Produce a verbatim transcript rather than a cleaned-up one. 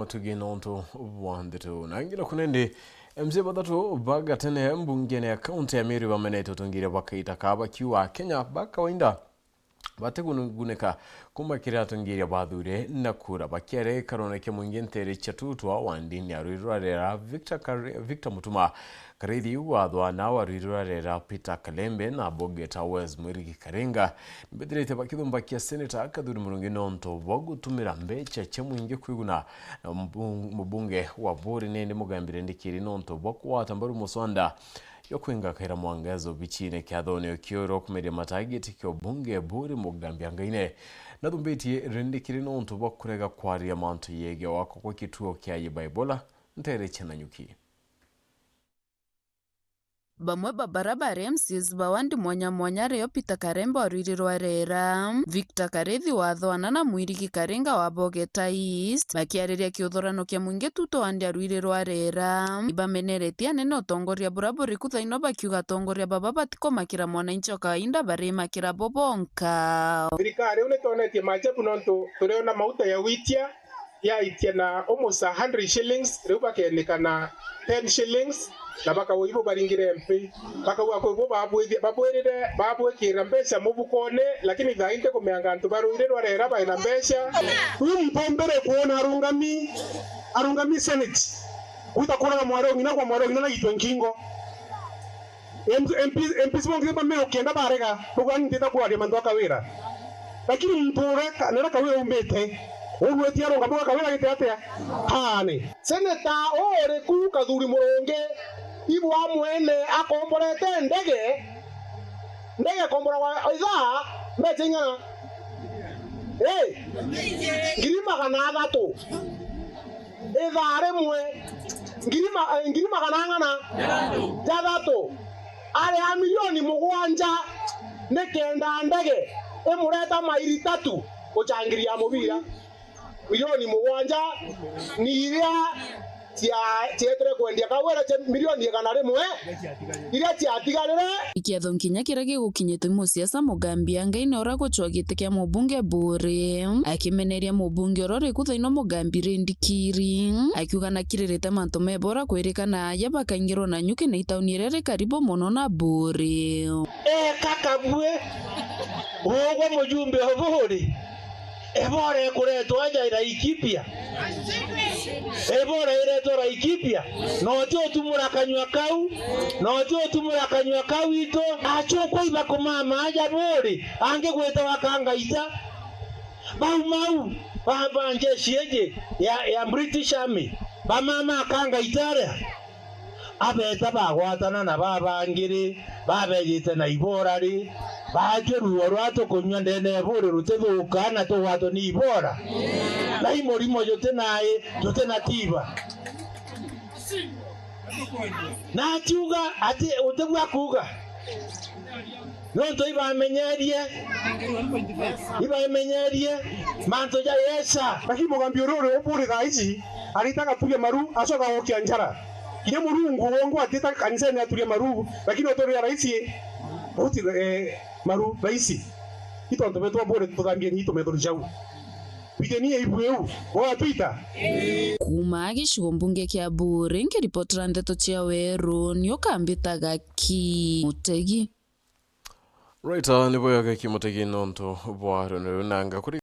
Matugi nontu bwa ndeto. Na ngina kunende, M C A bathatu ba gatene mbungene ya kaunti ya Meru bamenete utongeria bakaita ka bakiuga Kenya ba kawaida batigunika kuma kiri atongeria bathure na kura. Bakiaria karone kia mwingi ntere cia tutwa wa ndini ya rwiri rwa rera, Victor Kare-, Victor Mutuma, Karithi wathwa na wa rwiri rwa rera Peter Kalembe na Bogeta West Mwirigi Karinga, nibethirite bakithumbakia Seneta Kathuri Murungi nontu bwa gutumira mbecha cia mwingi kwiguna na mbu-, mubunge wa Buri nindi Mugambi Rindikiri nontu bwa kugwata mbaru muswanda jwa kwingakaira mwangaza obichine kiathone kiuru kumeria matagiti kio bunge Buri Mugambi angaine. Nathumbitie Rindikiri nontu bwa kurega kwaria mantu yegio wako kwa kituo kia Yeba Ebola ntere cia Nanyuki. Bamwe ba bara bari M C As ba wandi mwanya mwanya ario Peter Karemba wa rwiri rwa Rera, Victor Karithi wa Thwana na Mwirigi Karinga wa Bogeta East, bakiariria kiuthurano kia mwingi tuto wandi a rwiri rwa Rera, ibameneretie anene utongoria bura buri kuthaino bakiuga atongoria baba batikomakira mwananchi o kawaida, barimakira bo bonka. Thirikari, riu nitwonetie maajabu nontu turiona mauta ya gwitia yaitia na almost a hundred shillings, riu bakenika na ten shillings, na bakauga ibo baringire M P. Bakauga kwi bo babwithia-, babwirire babwikira mbeca mubukone, lakini thaa ii ntikumenya antu ba rwiri rwa Rera baina mbeca. Riu mpombere kwona arungami, arungami Senate, gwita kuraga mwari o ng'ina kwa mwari o ng'ina na gitwe nkingo. M-, M P, M Ps bongi ba Meru kenda barega, bauga, "Ni ntita kwaria mantu a Kawira." Lakini muntu uria ka-, nera Kawira umite, ugwiti arunga bauga, "Kawira agite atia? Aane." Seneta uriku Kathuri Murungi, ibu amwene akomborete ndege, ndege komboragwa ithaa mbecha ing'ana? Ii, ngiri magana athatu. Ithaa rimwe, ngiri ma-, eh, ngiri magana ang'ana? Jathatu. Ari a milioni mugwanja, nikenda ndege imureta mairi tatu guchangiria mubira. Milioni mugwanja ni iria cia-, cietire kwendia Kawira cia milioni igana rimwe, iria ciatigarire. Ikiatho nkinya kiria gigukinyitwe i musiasa Mugambi angaine uria gucwa giti kia mubunge Buri, akimeneria mubunge uria uri kuthaino Mugambi Rindikiri, akiuga nakiririte mantu mebora kwirikana aja bakaingirwa na nyuki na itauni iria ri karibu mono na Buri. Eka kabue, ugwe mujumbe o Buri, Ebola ikuretwa aja Laikipia. Ebola iretwa Laikipia. Na uti utumura kanyua kau. Na uti utumura kanyua kau itu. Achukwa iba kumama aja Buri. Angi gwitawa Kangaita. Bau mau, ba, ba njeshi iji ya, ya British Army. Bamama Kangaita aria. Abeta bagwatana na babangiri, babejite na ibora ri, baatue ruo rwa tukunyua ndene ya Buri rutithuka na tugwatwe ni ibora. Na i murimo juti nai, juti na tiba. Na akiuga ati, utigua kuuga. Nontu ibamenyerie, ibamenyerie mantu ja Yesu. Lakini Mugambi uri uri u Buri thaa ici, arita gaturia maru, acoka gokia njara. Kinya Murungu wongu atita kanisene aturia maru, lakini uturia raisi, uti, eh, maru raisi. Itontu betu a Buri tuthambie ni itu methuri jau. Pigeni ibu iu, gwatwita. Kuma gicigo mbunge kia Buri, nkiripotera ndeto cia Weru, ni ukambitaga ki Mutegi. Right, ah, nibo yake ki Mutegi nontu bwa rwendo rwinanga kuri